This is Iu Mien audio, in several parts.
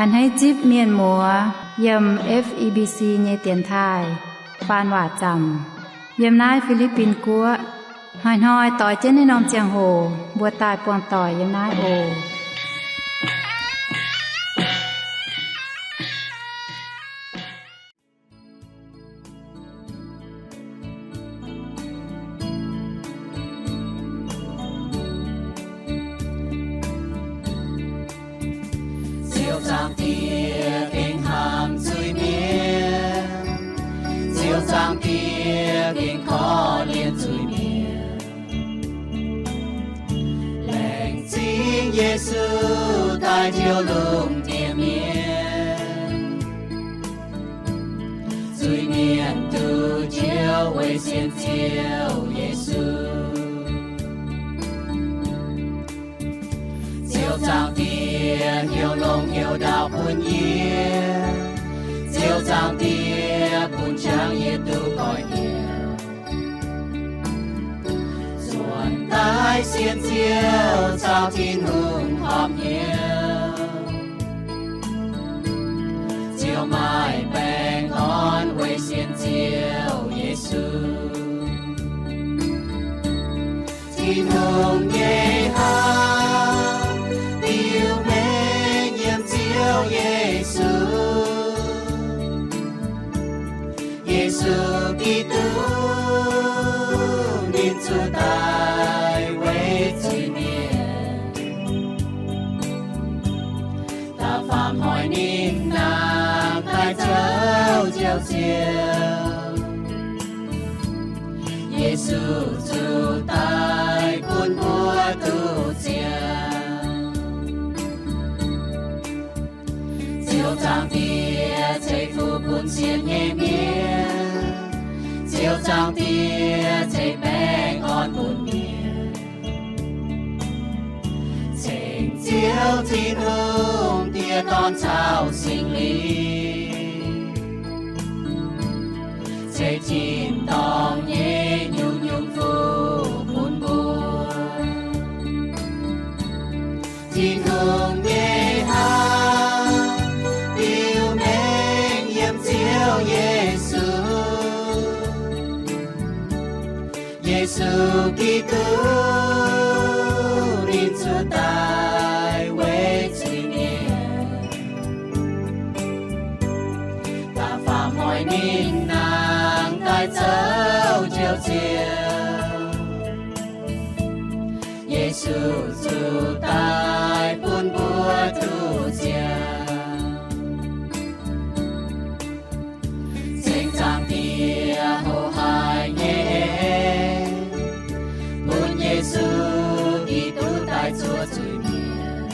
A'hneiv zipv mienh muoz yiem F E B C nyei dienx taaih faan waac zaamc yiem naaiv Fi^li^bin Guoqv. Hnoi-hnoi doix jienv naaiv norm ziangh hoc mbuo daaih buangh doic yiem naaiv oc. Ziouv Zaangc Diex gengh hnamv zuiz-mienh, Ziouv Zaangc Diex gengh korv-lienh zuiz-mienh. Laengz zingh Yesu daaih njoux lungh ndiev mienh. Zuiz-mienh duqv njoux weic sienx Ziouv Yesu. Ziouv Zaangc Diex hnyouv longx hnyouv ndaauv bun yie. Ziouv Zaangc Diex bun jangx yie duqv goiv hnyouv. Nzuonx daaih sienx Ziouv caux Tin-Hungh horpc hnyouv. Ziouv maaih baengh orn weic sienx Ziouv Yesu. Tin-Hungh nyei hnamv biux mengh yiem Ziouv Yesu. Yesu Giduc ninh zuqc daic weic zuiz-mienh. Da'faam hnoi ninh nangh daaih zoux Njoux Ziouv. Yesu zuqc daic bun mbuo duqv ziangh. Ziouv Zaangc Diex ceix fuqv bun sienx nyei mienh. Ziouv Zaangc Diex ceix baengh orn bun mienh. Ceng Ziouv Tin-Hungh Diex, Dorn caux Singx Lingh, ceix tin-dorngh nyei nyungc-nyungc fuqv bun mbuo. Tin-Hungh nyei hnamv biux mengh yiem Ziouv Yesu. Yesu Giduc ninh zuqc daic weic zuiz-mienh. Da'faam hnoi ninh nangh daaih zoux Njoux Ziouv. Yesu zuqc daic bun mbuo duqv ziangh. Ceng Zaangc Diex hoqc haic nyei, bun Yesu Giduc daaih zuov zuiz-mienh.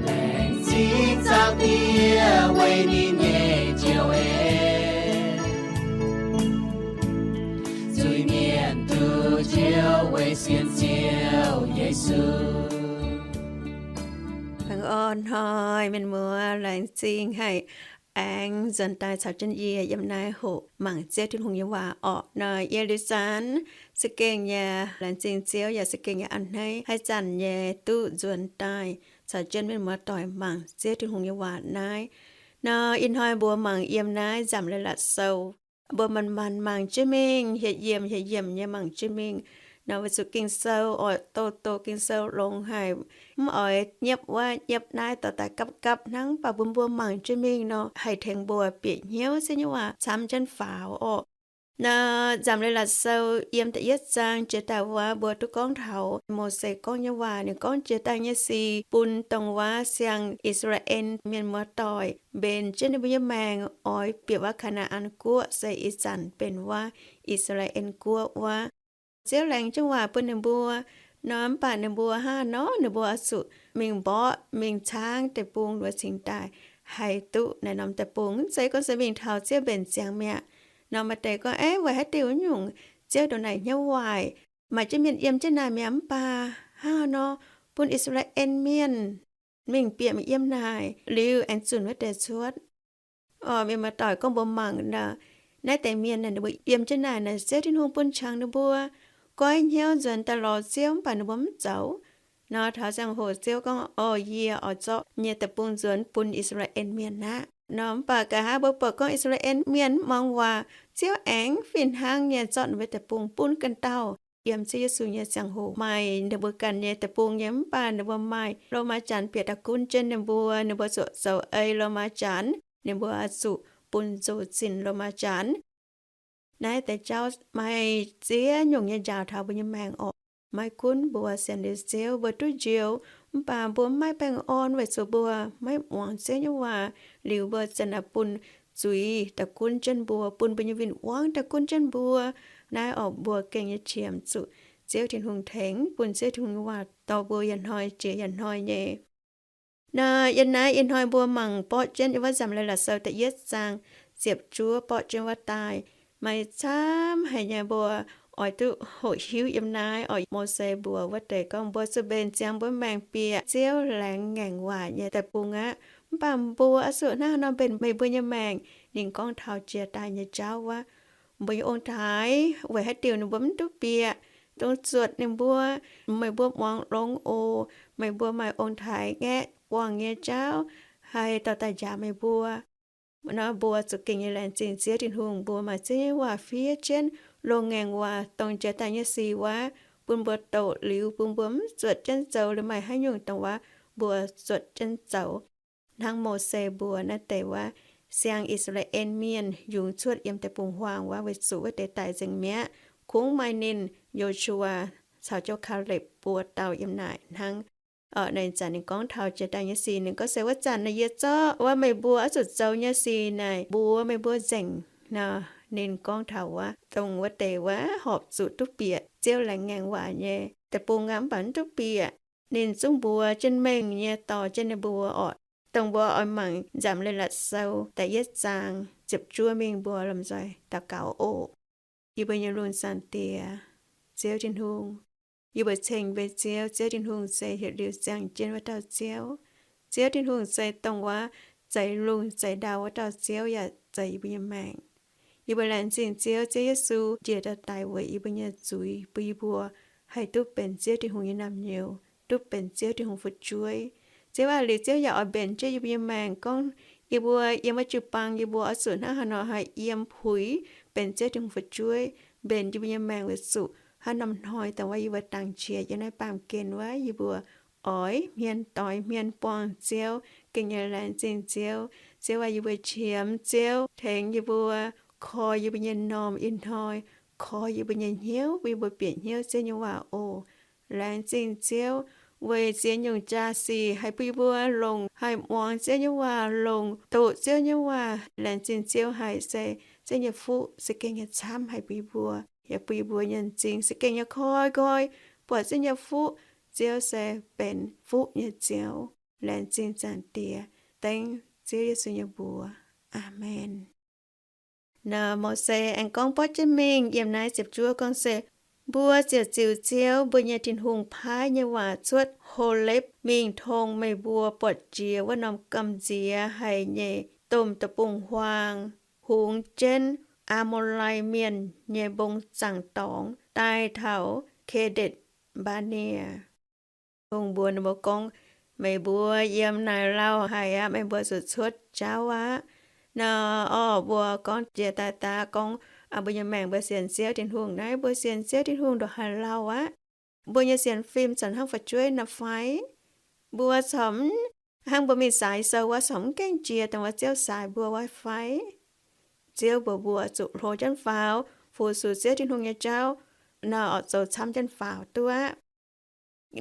Laengz zingh Zaangc Diex weic ninh nyei njoux en. Zuiz-mienh duqv njoux weic sienx Ziouv Yesu. Baengh orn hnoi mienh muoz, laengz zingh haih aengx nzuonx daaih caux jienv yie yiem naaiv hoqc mangc Ziouv Tin-Hungh nyei waac orqc. Nor yie Liuz Zanx za'gengh yaac laengz zingh Ziouv, yaac za'gengh yaac a'hneiv haaix zanc nyei duqv nzuonx daaih caux jienv mienh muoz-doic mangc Ziouv Tin-Hungh nyei waac naaiv. Nor ih hnoi mbuo mangc yiem naaiv Nzamc Leiz-Latc Sou. Mbuo manc-manc mangc jienv mingh, hieh yiemc hieh yiemc nyei mangc jienv mingh. Nor weic zuqc Ging-Sou oix doh doh Ging-Sou longx haic, mv oix nyiepv wuov nyiepv naaiv dorh daaih gapv gapv hnangv. Mv baac mbuo mbuo mangc jienv mingh nor, haih tengx mbuo bieqc hnyouv Ziouv nyei waac camv jienv faaux orqc. Nor Nzamc Leiz-Latc Sou yiem da'yietv zaang jiex daaih wuov, mbuo duqv gorngv taux Mose gorngv nyei waac. Ninh gorngv jiex daaih nyei sic bun dongh wuov siang I^saa^laa^en mienh muoz-doic mbenc jienv ninh mbuo nyei maengc oix bieqc wuov Kaa^naa^an Guoqv, se ih zanc benx wuov I^saa^laa^en Guoqv wuov. Ziouv laengz jienv waac bun ninh mbuo nor, mv baac ninh mbuo hnangv nor ninh mbuo oix zuqc mingh mborqv mingh caangv deic-bung wuov cingx daaih haih duqv naaiv norm deic-bung. Mv zeiz gorngv se mingh taux Ziouv mbenc ziangx mi'aqv. Nor maaih deix gorngv, Eix, weic haaix diuc nyungc Ziouv ndongc naaic hnyouv waaic? Maaih jienv mienh yiem jienv naaic mi'aqv. Mv baac hnangv nor bun I^saa^laa^en Mienh mingh bieqc mingh yiem naaic liuz aengx zunc wuov deix cuotv. Orqc, mienh muoz-doic, gorngv mbuo mangc naaiv deix mienh naaic, ninh mbuo yiem jienv naaic, naaic Ziouv Tin-Hungh bun qangx ninh mbuo goiv hnyouv nzuonx daaih lorz Ziouv, mv baac ninh mbuo mv zoux. Nor taux ziangh hoc Ziouv gorngv, Orv, yie oix zorqv nyei deic-bung nzuonx bun I^saa^laa^en Mienh aqv. Nor mv baac nqa'haav mbuo buatc gorngv I^saa^laa^en Mienh muangx waac, Ziouv aengx fih hnangv nyei zorqv ninh mbuo deic-bung bun ganh dauh. Yiem Ziouv Yesu nyei ziangh hoc maaih ninh mbuo ganh nyei deic-bung nyei, mv baac ninh mbuo maaih Lomaa Janx bieqc daaih gunv jienv ninh mbuo. Ninh mbuo zuqc zoux ei Lomaa Janx, ninh mbuo zuqc bun nzou zinh Lomaa Janx. Naaiv deix jauv maaih ziex nyungc nyei njaaux taux mbuo nyei maengc orqc. Maiv gunv mbuo sienx liuz Ziouv, mbuo duqv njoux, mv baac mbuo maiv baengh orn weic zuqc mbuo maiv muangx Ziouv nyei waac. Liuz mbuo za'naaic bun zuiz daaih gunv jienv mbuo, bun mbuo nyei win-wangv daaih gunv jienv mbuo. Naaiv orqc, mbuo gengh nyei qiemx zuqc Ziouv Tin-Hungh tengx, bun Ziouv Tin-Hungh nyei waac dorh mbuo yietc hnoi jiex yietc hnoi nyei. Nor yiem naaiv ih hnoi mbuo mangc borqv jienv yiem wuov Nzamc Leiz-Latc Sou da'yietv zaang ziepc juov borqv jienv wuov daaih, maaih camv haic nyei mbuo oix duqv hoqc hiuv yiem naaiv orqc. Mose mbuox wuov deix gorngv, mbuo zuqc mbenc ziangx mbuo maengc bieqc Ziouv laengz ngaengc waac nyei deic-bung aqv. Mv baac mbuo oix zuqc hnangv haaix nor mbenc meih mbuo nyei maengc? Ninh gorngv taux jiex daaih nyei jauv wuov, mbuo nyei ong-taaix weic haaix diuc ninh mbuo mv duqv bieqc? Dongh zuotc ninh mbuo. Meih mbuo muangx longx oc. Meih mbuo maaih ong-taaix ngaeqv buangh nyei jauv haih dorh daaih njaaux meih mbuo. Nor mbuo zuqc gengh nyei laengz zingh Ziouv Tin-Hungh, mbuo maaih Ziouv nyei waac fiev jienv, longc ngaengc waac dongh jiex daaih nyei sic waac bun mbuo doqc liuz, bun mbuo mv zuotc jienv zoux liuz maaih haaix nyungc dongh waac mbuo zuotc jienv zoux. Hnangv Mose mbuox naaiv deix waac, siang I^saa^laa^en Mienh yungz cuotv yiem deic-bung-huaang waac weic zuqc wuov deix daic nzengc mi'aqv. Kungx maaih ninh, Yo^su^waa, caux jiouv Kaalepv buo dauh yiem naaic hnangv. Orqc, naaic zanc ninh gorngv taux jiex daaih nyei sic, ninh gorngv se, wuov zanc naaic yie zorqv waac meih mbuo oix zuqc zoux nyei sic naaic mbuox meih mbuo nzengc. Nor ninh gorngv taux waac dongh wuov deix waac horpc zuqc duqv bieqc Ziouv laengz ngaengc waac nyei deic-bung aqv, mv baac mv duqv bieqc. Ninh zungv mbuox jienv mengh nyei dorh jienv ninh mbuo orqc. Dongh mbuo oix mangc Nzamc Leiz-Latc Sou da'yietv zaang ziepc juov mingh mbuo lomh nzoih daux gaux oc. Yie mbuo nyei lungh zaangc Diex, Ziouv Tin-Hungh, yie mbuo ceng mbuo Ziouv. Ziouv Tin-Hungh se heuc liuz ziangh jienv wuov dauh Ziouv. Ziouv Tin-Hungh se dongh waac zeix lungh zeix ndau wuov dauh Ziouv yaac zeix yie mbuo nyei maengc. Yie mbuo laengz zingh Ziouv, Ziouv Yesu njiec daaih daic weic yie mbuo nyei zuiz, bun yie mbuo haih duqv benx Ziouv Tin-Hungh nyei naamh nyouz, duqv benx Ziouv Tin-Hungh fu'jueiv. Ziouv aah, liuz Ziouv yaac oix mbenc jienv yie mbuo nyei maengc. Gorngv yie mbuo yiem wuov jiu-baang, yie mbuo oix zuqc hnangv haaix nor haih yiem puix benx Ziouv Tin-Hungh fu'jueiv, mbenc yie mbuo nyei maengc weic zuqc haaix norm hnoi dongh wuov yie mbuo dangx qiex yiem naaiv baamh gen wuov, yie mbuo oix hmien doix hmien buangh Ziouv, gengh nyei laengz zingh Ziouv. Ziouv aah, yie mbuo qiemx Ziouv tengx yie mbuo, koi yie mbuo nyei m'normh ih hnoi, koi yie mbuo nyei hnyouv, bun yie mbuo bieqc hnyouv Ziouv nyei waac oc. Laengz zingh Ziouv weic ziex nyungc jaa-sic haih bun yie mbuo longc haih muangx Ziouv nyei waac, longc doqc Ziouv nyei waac. Laengz zingh Ziouv haic se Ziouv nyei fuqv se gengh nyei camv haic bun yie mbuo, yaac bun yie mbuo nyei m'zing se gengh nyei koi nqoi buatc Ziouv nyei fuqv. Ziouv se benx fuqv nyei Ziouv. Laengz zingh Zaangc Diex, dengv Ziouv Yesu nyei mbuox. Aamen. Nor Mose aengx gorngv borqv jienv mingh yiem naaiv ziepc juov gorngv se, mbuo ziouc ziux Ziouv mbuo nyei Tin-Hungh paaiv nyei waac cuotv Holepv mingh tong meih mbuo buatc jiex wuov norm gamh nziex haic nyei domh deic-bung-huaang, hungx jienv Aa^mo^lai Mienh nyei mbong zaangc dorngx daaih taux Ke^ndetc Mbaa^nie. Tin-Hungh mbuox ninh mbuo gorngv, meih mbuo yiem naaic lauh haic aqv. Meih mbuo zuqc cuotv jauv aqv. Nor orqc, mbuo gorngv jiex daaih daav gorngv, mbuo nyei maengc mbuo sienx Ziouv Tin-Hungh naaiv, mbuo sienx Ziouv Tin-Hungh ndongc haaix lauh aqv. Mbuo nyei sienx fim corc hnangv fu'jueiv nor fai? Mbuo corc mv, hnangv mbuo mingh saaix sou wuov corc mv gaengh jiex dongh wuov Ziouv saaix mbuo wuov fai? Ziouv mbuox mbuo zuqc hlo jienv faaux, fu sux Ziouv Tin-Hungh nyei jauv, nor orqc zoux camv jienv faaux duqv aqv.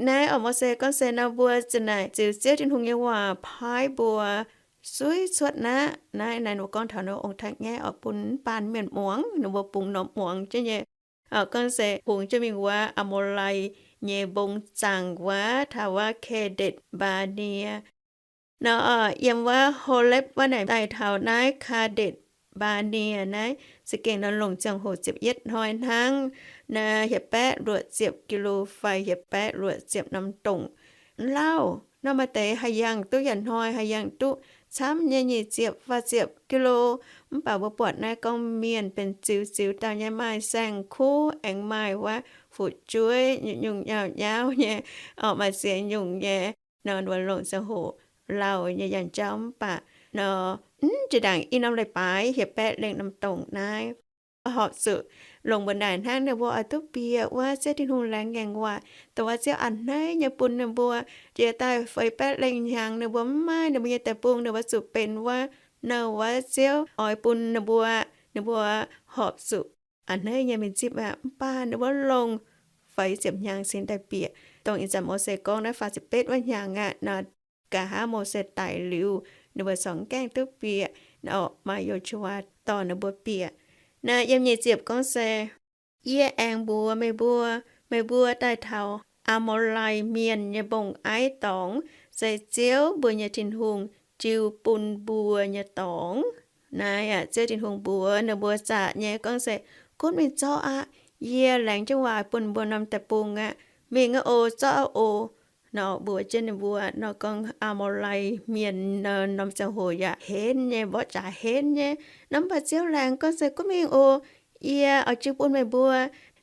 Naaiv orqc Mose gorngv se nor mbuo za'naaic ziux Ziouv Tin-Hungh nyei waac paaiv mbuo suiv cuotv naaiv. Naaiv naaic ninh mbuo gorngv taux ninh mbuo ong-taaix-ngaeqv orqc bun mv baan mienh muangx, ninh mbuo bungx norm muangx jienv nyei. Orqc gorngv se hungx jienv mingh wuov Aa^mo^lai nyei mbong zaangc wuov taux wuov Ke^ndetc Mbaa^nie. Nor orqc yiem wuov Holepv wuov naaic daaih taux naaiv Kaa^ndetc Mbaa^nie naaiv za'gengh nor longc ziangh hoc ziepc yietv hnoi hnangv. Naaiv hietc baeqv luoqc ziepc ki^lo fai hietc baeqv luoqc ziepc norm dongc. Lauh nor maaih deix haih yangh duqv yietc hnoi, haih yangh duqv camv nyei nyic ziepc faah ziepc kilo. Mv baac mbuo buatc naaiv gorngv mienh benx ziux ziux dauh nyei maaih saeng-kuv, aengx maaih wuov fu'jueiv nyungc-nyungc nyauv-nyauv nyei, orqc, maaih ziex nyungc nyei nor, mbuo longc ziangh hoc lauh nyei yangh jauv. Mv baac nor, mv jiex ndaangc i norm leiz-baaix hieh baeqv lengh norm dorngx naaiv, horpc zuqc longc mbuo naaic hnangv ninh mbuo oix duqv bieqc wuov Ziouv Tin-Hungh laengz ngaengc waac, dongh wuov Ziouv a'hneiv nyei bun ninh mbuo. Jiex daaih feix baeqv lengh hnyangx ninh mbuo mv maaih ninh mbuo nyei deic-bung, ninh mbuo zuqc benx wuov nouh wuov Ziouv oix bun ninh mbuo. Ninh mbuo horpc zuqc a'hneiv nyei mingh zipv aqv. Mv baac ninh mbuo longc feix ziepc hnyangx cingx daaih bieqc. Dongh ih zanc Mose gorngv naaiv faah ziepc betv wuov hnyangx aqv nor, nqa'haav Mose daic liuz, ninh mbuo corc mv gaengh duqv bieqc. Orqc, maaih Yo^su^waa dorh ninh mbuo bieqc. Naaiv yiem nyic ziepc gorngv se, Yie aengx mbuox meih mbuo, meih mbuo daaih taux Aa^mo^lai Mienh nyei mbong-aiv dorngx, se Ziouv mbuo nyei Tin-Hungh jiu bun mbuo nyei dorngx. Naaiv aqv, Ziouv Tin-Hungh mbuox ninh mbuo zaqc nyei gorngv se, Gunv mingh zorqv aqv. Yie laengz jienv waac bun mbuo norm deic-bung aqv. Mingh aqv oc, zorqv aqv oc. Nor mbuox jienv ninh mbuo nor, gorngv Aa^mo^lai Mienh nor, norm ziangh hoc yaac henv nyei, mborqv jaax henv nyei. Nor mv baac Ziouv laengz gorngv se, Gunv mingh oc. Yie oix jiu bun meih mbuo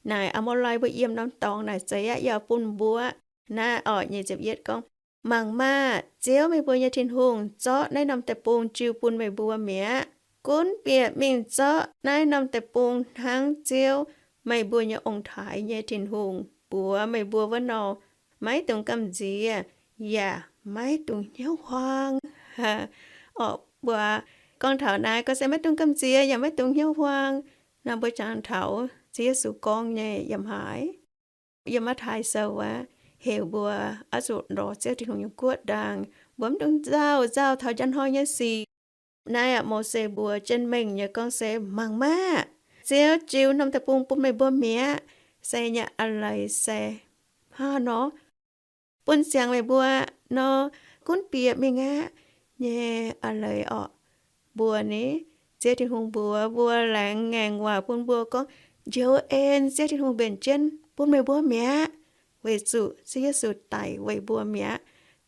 naaic Aa^mo^lai mbuo yiem norm dorngx naaic zeiz aqv, yie oix bun mbuo. Naaiv orqc, nyic ziepc yietv gorngv, Mangc maah! Ziouv, meih mbuo nyei Tin-Hungh, zorqv naaiv norm deic-bung jiu bun meih mbuo mi'aqv. Gunv bieqc mingh zorqv naaiv norm deic-bung hnangv Ziouv, meih mbuo nyei ong-taaix nyei Tin-Hungh, mbuox meih mbuo wuov nor. Maiv dungx gamh nziex, yaac maiv dungx hnyouv huaang. Orqc, mbuo gorngv taux naaiv gorngv se maiv dungx gamh nziex yaac maiv dungx hnyouv huaang. Naaiv mbuo jangx taux Ziouv Yesu gorngv nyei yiem haaix? Yiem Matv^taai Sou wuov, heuc mbuo oix zuqc lorz Ziouv Tin-Hungh nyei guoqv ndaangc. Mbuo maiv dungx nzauh, nzauh taux njang hnoi nyei sic. Naaiv aqv, Mose mbuox jienv mengh nyei gorngv se, Mangc maah! Ziouv jiu norm deic-bung bun meih mbuo mi'aqv. Se nyei a'leiz se hnangv nor, bun ziangx meih mbuo nor, gunv bieqc mingh aqv nyei a'leiz orqc. Mbuo ni, Ziouv Tin-Hungh mbuox mbuo, laengz ngaengc waac bun mbuo gorngv, njoux en Ziouv Tin-Hungh mbenc jienv bun meih mbuo mi'aqv, weic zuqc Ziouv Yesu daic weic mbuo mi'aqv.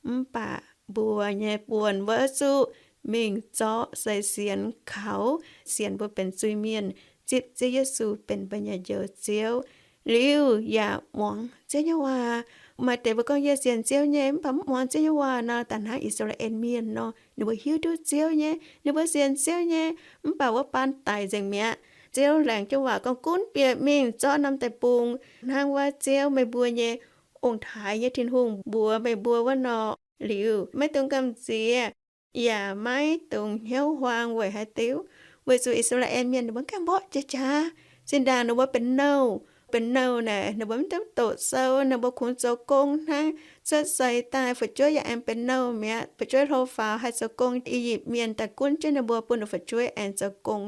Mv baac mbuo nyei buonc wuov zuqc mingh zorqv se sienx kaux, sienx mbuo benx zuiz-mienh, zipv Ziouv Yesu benx mbuo nyei Njoux Ziouv, liuz yaac muangx Ziouv nyei waac. Maaih deix mbuo gorngv, Yie sienx Ziouv nyei, mv baac mv muangx Ziouv nyei waac nor, da'hnangv I^saa^laa^en Mienh nor, ninh mbuo hiuv duqv Ziouv nyei, ninh mbuo sienx Ziouv nyei, mv baac wuov baan daic nzengc mi'aqv. Ziouv laengz jienv waac gorngv, gunv bieqc mingh zorqv norm deic-bung hnangv wuov Ziouv, meih mbuo nyei ong-taaix nyei Tin-Hungh, mbuox meih mbuo wuov nor. Liuz maiv dungx gamh nziex, yaac maiv dungx hnyouv huaang. Weic haaix diuc? Weic zuqc I^saa^laa^en Mienh ninh mbuo gaengh mborqv jiex jaax. Zinh ndaangc ninh mbuo benx nouh, benx nouh naaic ninh mbuo mv duqv doqc sou, ninh mbuo kungx zoux gong hnangv. Cuotv seix daaih fu'jueiv yaac aengx benx nouh mi'aqv. Fu'jueiv hlo faaux haih zoux gong. I^yipv Mienh daaih gunv jienv ninh mbuo, bun ninh fu'jueiv aengx zoux gong.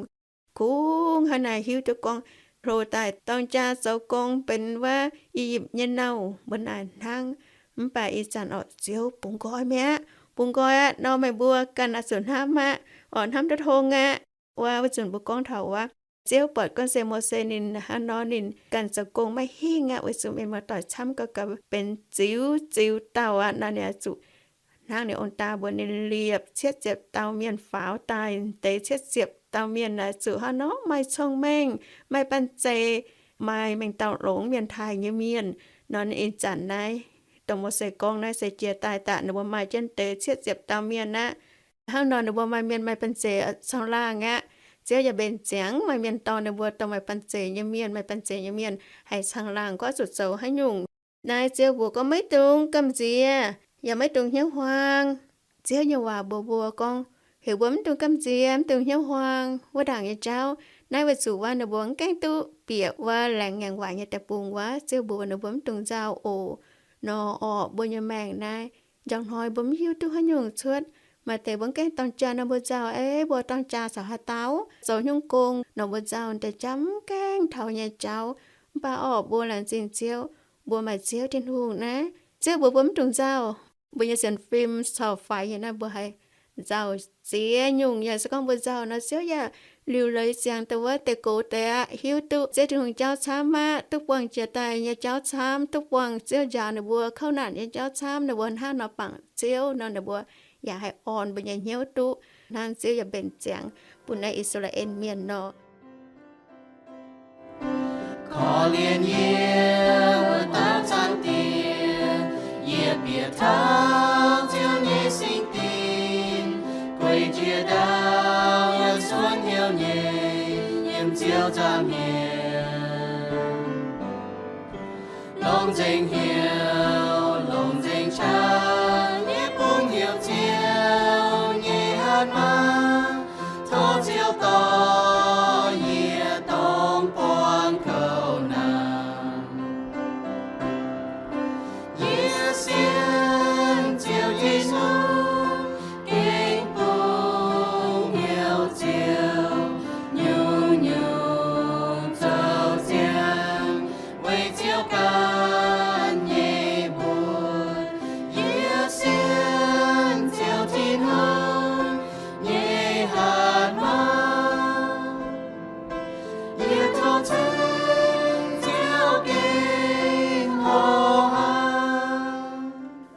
Kungx hnangv naaic hiuv duqv gorngv hlo daaih dorng jaa zoux gong benx wuov I^yipv nyei nouh, mbuo naaic hnangv. Mv baac ih zanc orqc, Ziouv bungx nqoi mi'aqv. Bungx nqoi aqv nor, meih mbuo ganh oix zuqc hnamv aqv, oix hnamv duqv tong aqv. Wuov, wuov zanc mbuo gorngv taux wuov, Ziouv buatc gorngv se Mose ninh hnangv nor, ninh ganh zoux gong maiv hingh aqv, weic zuqc mienh muoz-doic camv gau gaux benx ziux ziux dauh aqv nor, ninh oix zuqc hnangv ninh ong-daa mbuox ninh, liepc cietv ziepc dauh mienh faaux daaih, deix cietv ziepc dauh mienh oix zuqc hnangv nor maaih cong-mengh, maaih banh zeic, maaih mengh dauh longx mienh taaih nyei mienh. Nor ih zanc naaiv dongh Mose gorngv naaiv se jiex daaih daaih ninh mbuo maaih jienv deix cietv ziepc dauh mienh aqv. Hnangv nor ninh mbuo maaih mienh maaih banh zeic caangh laangh aqv. Ziouv yaac mbenc ziangx maaih mienh dorh ninh mbuo, dorh maaih banh zeic nyei mienh, maaih banh zeic nyei mienh haih caangh laangh gorngv zuqc zoux haaix nyungc. Naaiv Ziouv mbuox gorngv, maiv dungx gamh nziex, yaac maiv dungx hnyouv huaang. Ziouv nyei waac mbuox mbuo gorngv, heuc mbuo mv dungx gamh nziex, mv dungx hnyouv huaang wuov ndaangc nyei jauv. Naaiv weic zuqc wuov ninh mbuo mv gaengh duqv bieqc wuov laengz ngaengc waaic nyei deic-bung wuov. Ziouv mbuox ninh mbuo mv dungx nzauh oc. Nor orqc, mbuo nyei maengc naaiv, njang hnoi mbuo mv hiuv duqv haaix nyungc cuotv. Maaih deix mbuo mv gaengh dorng jaa nor mbuo nzauh, ei, mbuo dorng jaa caux haaix dauh zoux nyungc gong nor mbuo nzauh deix jauv mv gaengh taux nyei jauv. Mv baac orqc, mbuo laengz zingh Ziouv, mbuo maaih Ziouv Tin-Hungh naaiv. Ziouv mbuox mbuo mv dungx nzauh. Mbuo nyei sienx fim corc faix nyei naaiv, mbuo haih nzauh ziex nyungc nyei. Se gorngv mbuo nzauh nor, Ziouv yaac liuc leiz ziangx dongh wuov deix gox deix aqv, hiuv duqv Ziouv Tin-Hungh jauv camv aqv, duqv buangh jiex daaih nyei jauv camv, duqv buangh Ziouv njaaux ninh mbuo kouv naanc nyei jauv camv, ninh mbuo hnangv nor bangc Ziouv nor, ninh mbuo yaac haih orn mbuo nyei hnyouv duqv hnangv Ziouv yaac mbenc ziangx bun naaiv I^saa^laa^en Mienh nor. Korv-lienh yie, wuov dauh Zaangc Diex, yie bieqc taux Ziouv nyei singx dinc, gueic njiec ndau yaac cuotv hnyouv nyei yiem Ziouv nzangc hnyouv. Longc nzengc hnyouv, longc nzengc qaqv, yie bungx heuc Ziouv nyei hatc maaz, tov Ziouv dorh yie dongh buangh kouv naanc. Yie sienx Ziouv Tin-Hungh, gengh bungx heuc Ziouv nyungc-nyungc zoux ziangx weic Ziouv ganh nyei mbuox. Yie sienx Ziouv Tin-Hungh nyei hatc maaz, yie tov Ziouv gengh horc hnangv.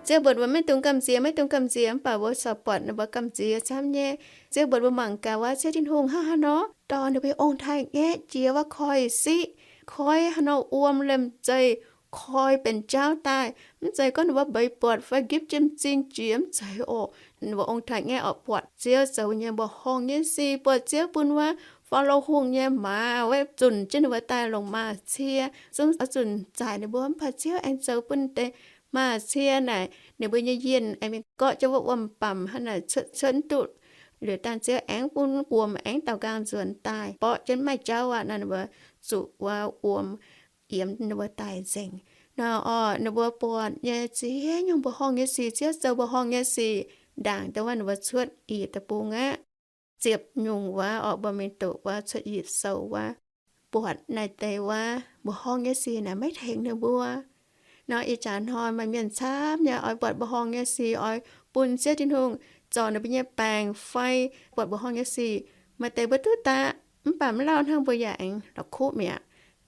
Ziouv mbuox mbuo maiv dungx gamh nziex, maiv dungx gamh nziex, mv baac mbuo corc buatc ninh mbuo gamh nziex camv nyei. Ziouv mbuox mbuo mangc gaax wuov, Ziouv Tin-Hungh hnangv haaix nor dorh ninh mbuo nyei ong-taaix-ngaeqv jiex wuov koi siqv, koi haaix nor wuom liemh zeih, koi benx jaauv daaih. Mv zeiz gorngv ninh mbuo mbeix buatc fai nqipv jiem-zing jiex, mv zeiz oc. Ninh mbuo ong-taaix-ngaeqv oix buatc Ziouv zoux nyei mbuoqc horngh nyei sic, buatc Ziouv bun wuov Faalo Hungh nyei maaz wuov zunc jienv ninh mbuo daaih longc maaz-cie, zungv oix zunc zaaic ninh mbuo. Mv baac Ziouv aengx zoux bun deix maaz-cie naaic, ninh mbuo nyei yienh aengx mingh gorqv jienv wuov wuom-bamc hnangv naaic cuotv cuotv duqv. Liuz dangh Ziouv aengx bun wuom aengx daaux nqaang nzuonx daaih, borqv jienv maaih jauv aqv nor, ninh mbuo zuqc wuov wuom yiemx ninh mbuo daaih nzengc. Nor oc, ninh mbuo buatc nyei ziex nyungc mbuoqc horngh nyei sic, Ziouv zoux mbuoqc horngh nyei sic ndaangc dongh wuov ninh mbuo cuotv Iu^yipv Deic-Bung aqv. Ziepc nyungc wuov oc, mbuo mingh doqc wuov Cuotv Iu^yipv Sou wuov, buatc naaiv deix wuov mbuoqc horngh nyei sic naaic maiv tengx ninh mbuo. Nor ih jaax hnoi maaih mienh camv nyei oix buatc mbuoqc horngh nyei sic, oix bun Ziouv Tin-Hungh zorc ninh mbuo nyei baengc fai buatc mbuoqc horngh nyei sic. Maaih deix mbuo duqv daqv, mv baac mv lauh hnangv mbuo yaac aengx la'kuqv mi'aqv.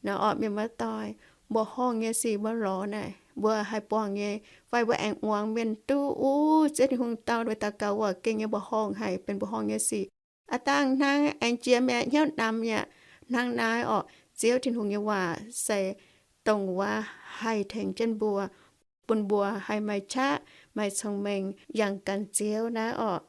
Nor orqc, mienh muoz-doic, mbuoqc horngh nyei sic mbuo lorz naaic, mbuo haih buangh nyei, fai mbuo aengx muangx mienh duqv uv Ziouv Tin-Hungh dau mbuo daux gaux waac gengh nyei mbuoqc horngh haic, benx mbuoqc horngh nyei sic. Aav dangh hnangv aengx jiex mi'aqv, hnyouv namx mi'aqv. Hnangv naaiv orqc, Ziouv Tin-Hungh nyei waac se dongh wuov haih tengx jienv mbuo, bun mbuo haih maaih qaqv, maaih cong-mengh yangh gan Ziouv naaiv orqc.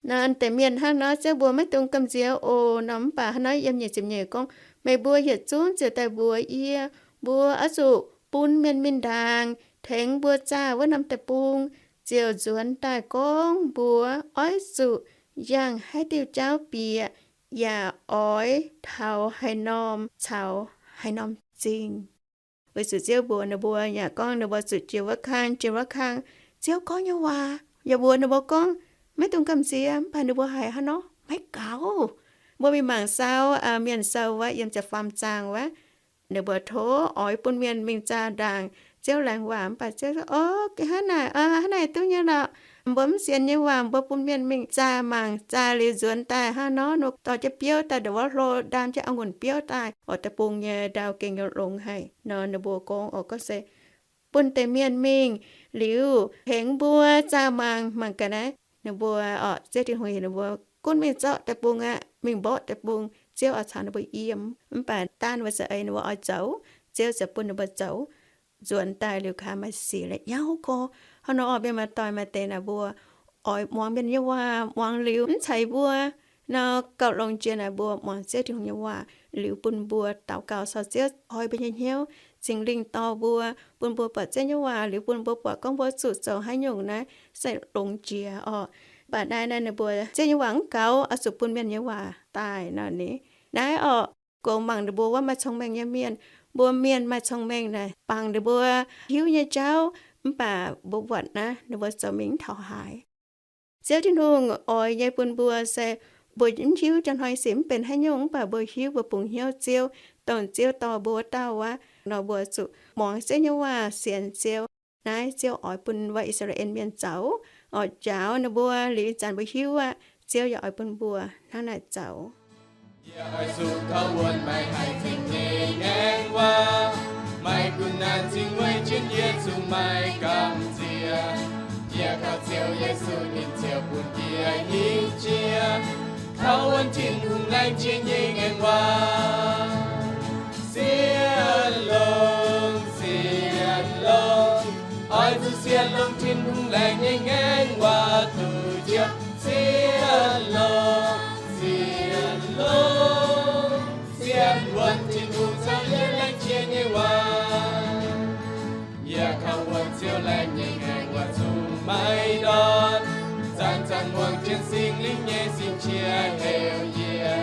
Naaiv deix mienh hnangv nor, Ziouv mbuox maiv dungx gamh nziex oc nor, mv baac hnangv nor yiem nyic ziepc nyeic gorngv, meih mbuo yietc zungv ziouc daaih mbuox yie, mbuo oix zuqc bun mienh mingh ndaangc tengx mbuo zaah wuov norm deic-bung, ziouc nzuonx daaih gorngv mbuox oix zuqc yangh haaix diuh jauv bieqc, yaac oix taux haaix norm caux haaix norm zingh. Weic zuqc Ziouv mbuox ninh mbuo yaac gorngv ninh mbuo zuqc jiex wuov kang, jiex wuov kang. Ziouv gorngv nyei waac yaac mbuox ninh mbuo gorngv, maiv dungx gamh nziex, mv baac ninh mbuo haiz hnangv nor maiv gaux. Mbuo mingh mangc sau, Mienh Sou wuov, yiem ziepc faam zaang wuov, ninh mbuo tov oix bun mienh mingh zaah ndaangc Ziouv laengz waac, mv baac Ziouv, o, hnangv naaic, hnangv naaic duqv nyei lorqc. Mbuo mv sienx nyei waac, mbuo bun mienh mingh zaah mangc, zaah liuz nzuonx daaih hnangv nor, dorh jienv biouv daaih ndongc wuov hlo, ndaam jienv a'ngunc biouv daaih, oix deic-bung nyei ndau gengh longx haic nor. Ninh mbuo gorngv oix gorngv se bun deix mienh mingh liuz tengx mbuo zaah mangc, mangc gaax naaiv. Ninh mbuo, Ziouv Tin-Hungh heuc ninh mbuo gunv mingh zorqv deic-bung aqv, mingh mborqv deic-bung. Ziouv oix caux ninh mbuo yiem, mv baac daan ninh mbuo za'eix ninh mbuo oix zoux, Ziouv ziouc bun ninh mbuo zoux. Nzuonx daaih liuz gaax maaih sic la'nyauv gorx. Hnangv nor orqc, mienh muoz-doic, maaih deix naaic mbuo oix muangx mienh nyei waac, muangx liuz mv ceix mbuo. Nor gauh longx jiex naaic mbuo muangx Ziouv Tin-Hungh nyei waac liuz bun mbuo daux gaux caux Ziouv, oix mbuo nyei hnyouv, Singx Lingh dorh mbuo, bun mbuo buatc Ziouv nyei waac liuz bun mbuo buatc gorngv mbuo zuqc zoux haaix nyungc naaiv se longx jiex orqc. Mv baac naaiv, naaiv ninh mbuo Ziouv nyei waac mv gaux, oix zuqc bun mienh nyei waac daaih nor ni. Naaiv orqc, goux mangc ninh mbuo wuov maaih cong-mengh nyei mienh. Mbuo mienh maaih cong-mengh naaic bangc ninh mbuo hiuv nyei jauv, mv baac mbuo buatc naaiv ninh mbuo zoux mingh mv taux haaix. Ziouv Tin-Hungh oix nyei bun mbuo se mbuo mv hiuv njang hnoi sic mv benx haaix nyungc, mv baac mbuo hiuv mbuo bungx hnyouv Ziouv, dongh Ziouv dorh mbuo wuov dauh aqv nor, mbuo zuqc muangx Ziouv nyei waac, sienx Ziouv. Naaiv Ziouv oix bun wuov I^saa^laa^en Mienh zoux, oix njaaux ninh mbuo liuz ih zanc mbuo hiuv aqv, Ziouv yaac oix bun mbuo hnangv naaic zoux. Yie oix zuqc kaux wuonx maaih haih tengx nyei ngaengv waac, maaih kuv naanc cingx weic jienv yie zuqc maaih gamh nziex. Yie kaux Ziouv Yesu ninh Yie hingh jiex, kaux wuonv Tin-Hungh laengz jiex nyei ngaengc waac. Sienx longx, sienx longx, oix zuqc sienx longx Tin-Hungh laengz nyei ngaengc waac duqv jiex. Sienx longx, sienx longx, sienx wuonv Tin-Hungh caux yie laengz jiex nyei waac. Yie kaux wuonv Ziouv laengz nyei ngaengc waac zuqc maiv ndortv. Zanc zanc muangx jienv Singx Lingh nyei sin qiex heuc yie.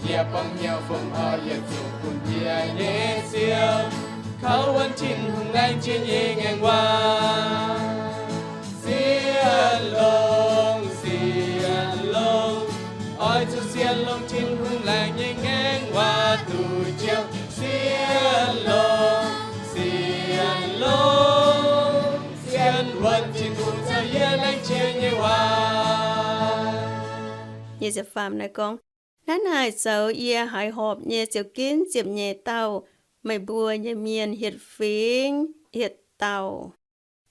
Yie buangv hnyouv fongc horc yietc zungv bun yie nyei Ziouv. Kaux wuonv Tin-Hungh laengz jiex nyei ngaengc waac. Sienx longx, sienx longx, oix zuqc sienx longx Tin-Hungh laengz nyei ngaengc waac duqv jiex. Sienx longx, sienx longx, sienx wuonv Tin-Hungh caux yie laengz jiex nyei waac. Nyic ziepc faam naaiv gorngv, Hnangv naaic zoux yie haiz horpc nyei ziouc ginv ziepc nyeic dauh meih mbuo nyei mienh hietc fingx hietc dauh.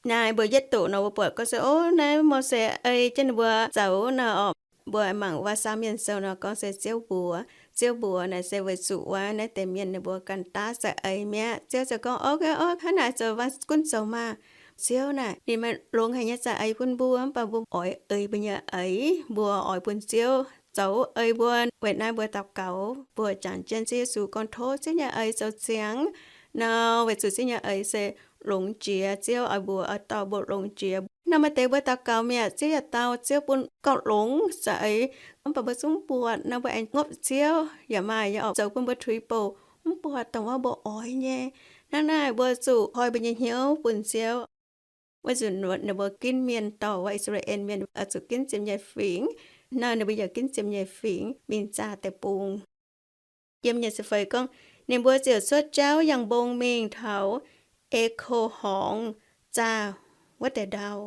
Naaiv mbuo yietv doqc nor mbuo buatc gorngv se, o, naaiv Mose ei jienv ninh mbuo zoux nor orqc, mbuo mangc wuov Saauv Mienh Sou nor gorngv se Ziouv mbuox, Ziouv mbuox naaic se weic zuqc wuov naaiv deix mienh ninh mbuo ganh daav za'eix mi'aqv. Ziouv ziouc gorngv, O, o, hnangv naaic zoux, gunv zoux maah! Ziouv naaic ninh maaih longx haic nyei za'eix bun mbuo, mv baac mbuo oix ei mbuo nyei eix, mbuo oix bun Ziouv zoux ei mbuo. Weic naaiv mbuo daux gaux, mbuo jangx jienv Ziouv Yesu gorngv tov Ziouv nyei eix zoux ziangx nor, weic zuqc Ziouv nyei eix se longx jiex. Ziouv oix mbuox oix dorh mbuo longx jiex. Nor maaih deix mbuo daux gaux mi'aqv, Ziouv yaac dau, Ziouv bun gauh longx za'eix, mv baac mbuo zungv mv buatc nor, mbuo aengx ngopv Ziouv. Yaac maaih nyei orqc, zoux bun mbuo tuix bouc, mv buatc dongh wuov mbuo oix nyei. Hnangv naaic mbuo zuqc koi mbuo nyei hnyouv bun Ziouv. Weic zuqc ninh mbuo ginv mienh dorh wuov I^saa^laa^en Mienh oix zuqc ginv ziepc nyeic fingx. Nor ninh mbuo yaac ginv ziepc nyeic fingx mingh zaah deic-bung. Yiem nyic ziepc feix gorngv, Ninh mbuo ziouc cuotv jauv yangh mbong mingh taux Eko Horngz zaah wuov deix ndau.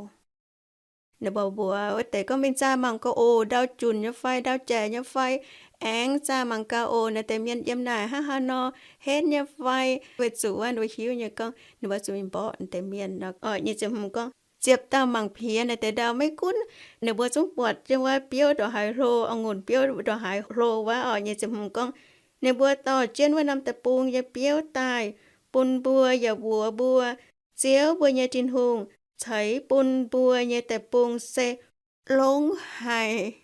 Ninh mbuo mbuox wuov deix gorngv, Mingh zaah mangc gaax oc, ndau junc nyei fai, ndau jaic nyei fai, aengx zaah mangc gaax oc. Naaiv deix mienh yiem naaic hnangv haaix nor, henv nyei fai? Weic zuqc wuov ninh mbuo hiuv nyei gorngv ninh mbuo zuqc mingh mborqv naaiv deix mienh nor. Nyic ziepc hmz gorngv, Ziepc dauh mangc piex naaiv deix ndau, maiv gunv ninh mbuo zungv buatc jienv wuov biouv ndongc haaix hlo, a'ngunc biouv ndongc haaix hlo wuov orqc. Nyic ziepc hmz gorngv, Ninh mbuo dorh jienv wuov norm deic-bung nyei biouv daaih bun mbuo yaac mbuox mbuo, Ziouv mbuo nyei Tin-Hungh ceix bun mbuo nyei deic-bung se longx haic.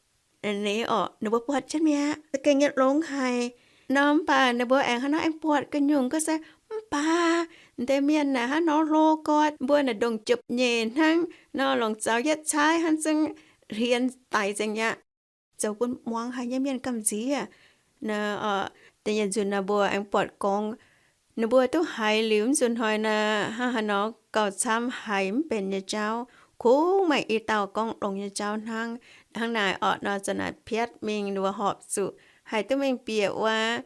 Ninh orqc, ninh mbuo buatc jienv mi'aqv, za'gengh nyei longx haic. Nor mv baac ninh mbuo aengx hnangv nor aengx buatc gu'nyungc gorngv se, Mv baac naaiv deix mienh naaic hnangv nor hlo gorx, mbuo naaic ndongc ziepc nyeic hnangv nor, longc zaux yietv caaiv hnangv, zungv hlienx daix nzengc mi'aqv. Zoux bun muangx haic nyei mienh gamh nziex. Naaiv, da'nyeic nzunc naaic mbuo aengx buatc gorngv ninh mbuo duqv haiz liuz mv nzunc hnoi naaic hnangv haaix nor gauh camv, haiz mv benx nyei jauv. Kungx maaih i dauh gorngv longx nyei jauv hnangv. Hnangv naaic orqc, nor zanc naaic piatv mingh ninh mbuo horpc zuqc haih duqv mingh bieqc wuov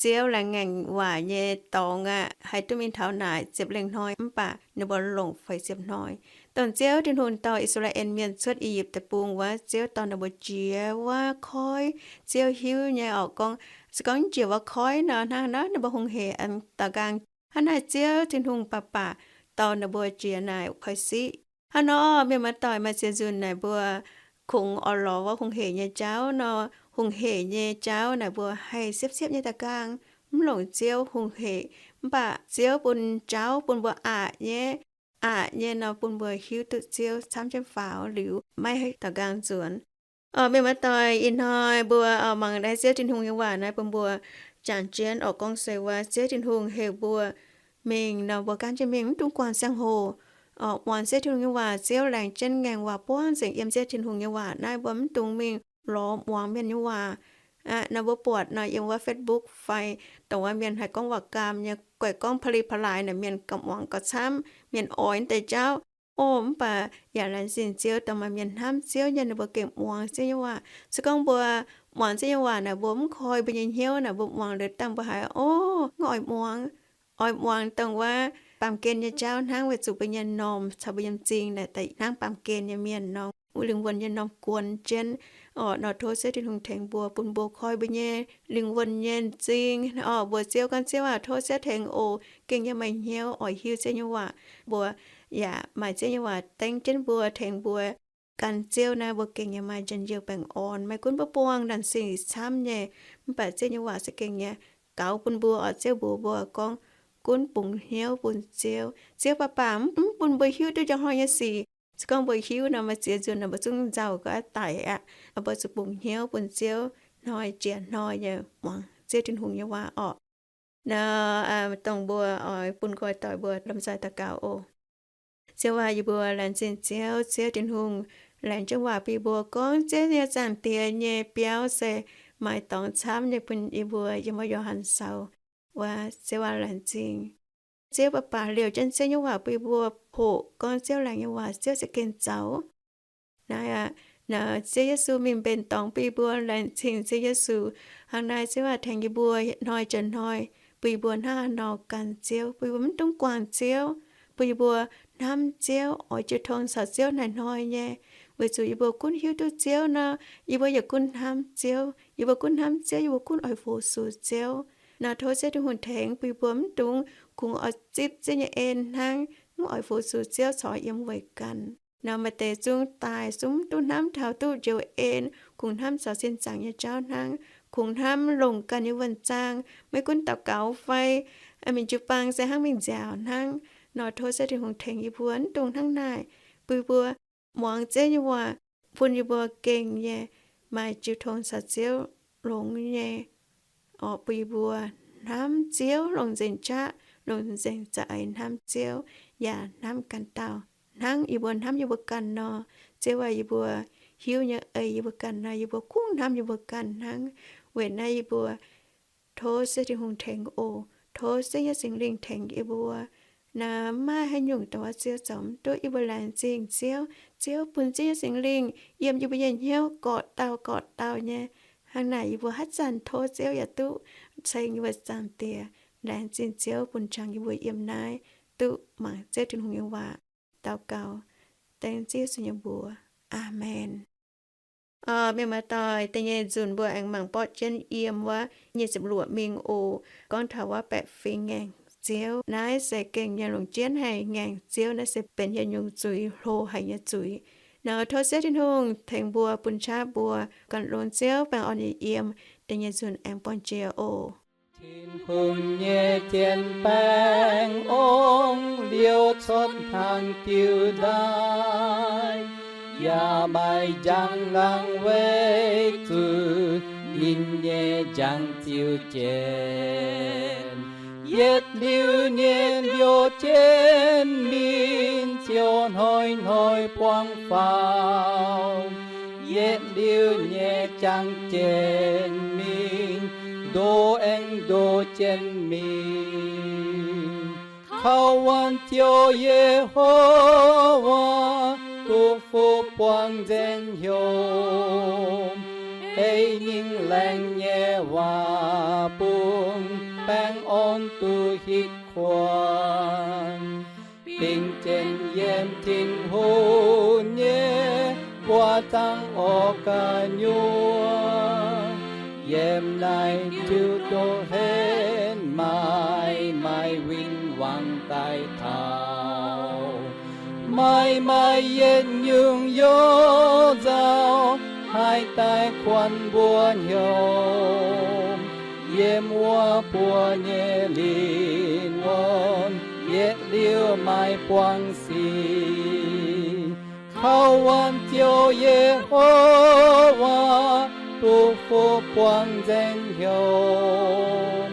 Ziouv laengz ngaengc waac nyei dorngx aqv. Haih duqv mingh taux naaic ziepc lengh hnoi, mv baac ninh mbuo longc feix ziepc hnoi. Dongh Ziouv Tin-Hungh dorh I^saa^laa^en Mienh cuotv I^yipv Deic-Bung wuov, Ziouv dorh ninh mbuo jiex wuov koiv. Ziouv hiuv nyei orqc gorngv, se gorngv jiex wuov koiv nor, hnangv naaiv ninh mbuo hungh hec aengx daaux nqaang. Hnangv naaic Ziouv Tin-Hungh baac baac dorh ninh mbuo jiex naaic koiv-siqv. Hnangv nor, mienh muoz-doic, maaih ziex nzunc naaic mbuo kungx oix lorz wuov hungh hec nyei jauv nor, hungh hec nyei jauv naaic mbuo haih siepv-siepv nyei daaux nqaang, mv longc Ziouv hungh hec. Mv baac Ziouv bun jauv bun mbuo aqc nyei, aqc nyei nor bun mbuo hiuv duqv Ziouv camv jienv faaux liuz maiv daaux nqaang nzuonx. Mienh muoz-doic, ih hnoi mbuo mangc naaiv Ziouv Tin-Hungh nyei waac naaiv bun mbuo jangx jienv oix gorngv se wuov Ziouv Tin-Hungh heuc mbuo mingh nor mbuo gaanv jienv mingh, mv dungx guangc ziangh hoc. Muangx Ziouv Tin-Hungh nyei waac, Ziouv laengz jienv ngaengc waac buangv nzengc yiem Ziouv Tin-Hungh nyei waac naaiv, mbuo mv dungx mingh lorz muangx mienh nyei waac. Nor mbuo buatc nor yiem wuov Facebook fai dongh wuov mienh haih gorngv waac-gaam nyei, guaix gorngv pa'li pa'laaix naaic mienh gauh muangx gauh camv, mienh oix deix jauv. O, mv baac yaac laengz zingh Ziouv dongh maaih mienh hnamv Ziouv nyei ninh mbuo gengh muangx Ziouv nyei waac. Se gorngv mbuo muangx Ziouv nyei waac naaic mbuo mv koi mbuo nyei hnyouv naaic mbuo muangx liuz dangh mbuo haiz, o, mv oix muangx. Oix muangx dongh wuov baamh gen nyei jauv hnangv, weic zuqc mbuo nyei m'normh caux mbuo nyei m'zing naaic daaih hnangv baamh gen nyei mienh nor, wuov lingh wuonh nyei m'normh guon jienv. Orqc, nor tov Ziouv Tin-Hungh tengx mbuo bun mbuo koi mbuo nyei lingh wuonh nyei m'zing. Orqc, mbuox Ziouv gorngv, Ziouv aac, tov Ziouv tengx oc. Gengh nyei maaih hnyouv oix hiuv Ziouv nyei waac. Mbuo yaac maaih Ziouv nyei waac dengv jienv mbuo, tengx mbuo gan Ziouv naaiv, mbuo gengh nyei maaih njien-youh baengh orn. Maiv gunv mbuo buangh naanc singx camv nyei, mv baac Ziouv nyei waac se gengh nyei gaux bun mbuo oc. Ziouv mbuox mbuo gorngv, gunv bungx hnyouv bun Ziouv. Ziouv baac baac mv bun mbuo hiuv duqv njang hnoi nyei sic. Se gorngv mbuo hiuv nor, maaih ziex nzunc nor mbuo zungv nzauh ga'naaiv daic aqv. Mbuo zuqc bungx hnyouv bun Ziouv hnoi jiex hnoi nyei muangx Ziouv Tin-Hungh nyei waac orqc. Naaiv dongh mbuo oix bun nqoi doic mbuo lomh nzoih daux gaux oc. Ziouv aac, yie mbuo laengz zingh Ziouv. Ziouv Tin-Hungh laengz jienv waac bun yie mbuo gorngv Ziouv nyei Zaangc Diex nyei biauv se maaih dorngx camv nyei bun yie mbuo yiem wuov Yo^han Sou wuov. Ziouv aac, laengz zingh. Ziouv baac baac liouc jienv Ziouv nyei waac bun yie mbuo hoqc gorngv Ziouv laengz nyei waac Ziouv za'gengh zoux. Naaiv aqv, naaiv Ziouv Yesu mingh mbenc dorngx bun yie mbuo. Laengz zingh Ziouv Yesu. Hnangv naaiv Ziouv aac, tengx yie mbuo hnoi jiex hnoi, bun yie mbuo hnangv haaix nor gan Ziouv, bun yie mbuo mv dungx guangc Ziouv, bun yie mbuo hnamv Ziouv, oix jiu tong caux Ziouv hnoi-hnoi nyei. Weic zuqc yie mbuo gunv hiuv duqv Ziouv nor, yie mbuo yaac gunv hnamv Ziouv. Yie mbuo gunv hnamv Ziouv, yie mbuo gunv oix fu-sux Ziouv. Naaiv tov Ziouv Tin-Hungh tengx bun yie mbuo mv dungx kungx oix zipv Ziouv nyei en hnangv, mv oix fu-sux Ziouv corc yiem weic ganh. Naaiv maaih deix zungv daaih zungv mv duqv hnamv taux duqv njoux en, kungx hnamv caux sin zaangc nyei jauv hnangv, kungx hnamv longc ganh nyei wuonh zaang, maiv gunv daux gaux fai mingh jiu-baang se hnangv mingh nziaauc hnangv. Nor tov Ziouv Tin-Hungh tengx yie mbuo mv dungx hnangv naaic, bun yie mbuo muangx Ziouv nyei waac, bun yie mbuo gengh nyei maaih jiu tong caux Ziouv longx nyei. Orqc, bun yie mbuo hnamv Ziouv longc nzengc qaqv, longc nzengc za'eix hnamv Ziouv, yaac hnamv ganh dauh hnangv yie mbuo hnamv yie mbuo ganh nor. Ziouv aac, yie mbuo hiuv nyei ei yie mbuo ganh nor, yie mbuo kungx hnamv yie mbuo ganh hnangv. Weic naaiv yie mbuo tov Ziouv Tin-Hungh tengx oc. Tov Ziouv nyei Singx Lingh tengx yie mbuo. Naaiv maiv maaih haaix nyungc dongh wuov Ziouv zoux mv duqv. Yie mbuo laengz zingh Ziouv. Ziouv bun Ziouv nyei Singx Lingh yiem yie mbuo nyei hnyouv gorqv-dauh gorqv-dauh nyei. Hnangv naaic yie mbuo haaix zanc tov Ziouv yaac duqv ceng yie mbuo Zaangc Diex. Laengz zingh Ziouv bun jangx yie mbuo yiem naaiv duqv mangc Ziouv Tin-Hungh nyei waac. Daux gaux dengv Ziouv Yesu nyei mbuox. Aamen. Mienh maaih doic, da'nyeic nzunc mbuo aengx mangc borqv jienv yiem wuov nyic ziepc luoqc mingh oc. Gorngv taux wuov baeqc fingx ngaengc Ziouv. Naaiv se gengh nyei longc jienv haic ngaengc Ziouv. Naaiv se benx yietc nyungc zuiz, hlo haic nyei zuiz. Naaiv tov Ziouv Tin-Hungh tengx mbuo, bun qaqv mbuo ganh longx Ziouv baengh orn nyei yiem. Da'nyeic nzunc aengx buangh jiex oc. Tin-Hungh nyei jien-baengh ong liouh cuotv hnangv diuh ndaaih, yaac maaih njang laangz weic zuqc ninh nyei njang ziux jienv. Yietc liuz nyei liouh jienv mingh ziouc hnoi-hnoi buangv faaux. Yietc liuz nyei jangx jienv mingh, ndoh aengx ndoh jienv mingh. Kaux wuonv Ziouv Yehowa, duqv fuqv buangh nzaeng hnyouv, ei ninh laengz nyei waac bun baengh orn duqv hitv kuonx. Bingx jienv yiem Tin-Hungh nyei mbuox zaangc orqc gu'nyuoz, yiem naaiv diuh ndoqv henv maaih, maaih win-wangc daaih taux. Maaih, maaih yietc nyungc youh nzauh haih daaih kuonx mbuo hnyouv. Yiem wuov buo nyei lingh wuonh yietc liuz maaih buangh sic. Kaux wuonv Ziouv Yehowa, duqv fuqv buangh nzaeng hnyouv,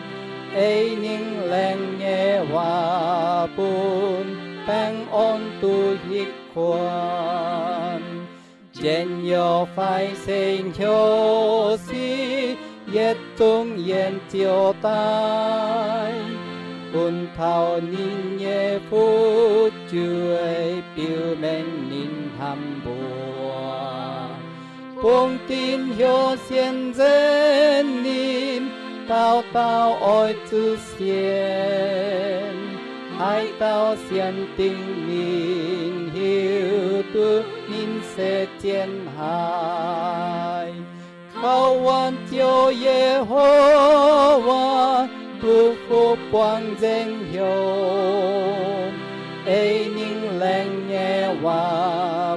ei ninh laengz nyei waac bun baengh orn duqv hitv kuonx. Njien-youh fai se hnyouv sic, yietc zungv yiem Ziouv daaih. Bun taux ninh nyei fu'jueiv biux mengh ninh hnamv mbuo. Bungx dinc heuc sienx nzenz ninh, dauh dauh oix zuqc sienx. Haaix dauh sienx dingc ninh, hiuv duqv ninh se zien haic. Kaux wuonv Ziouv Yehowa, duqv fuqv buangh nzaeng hnyouv, ei ninh laengz nyei waac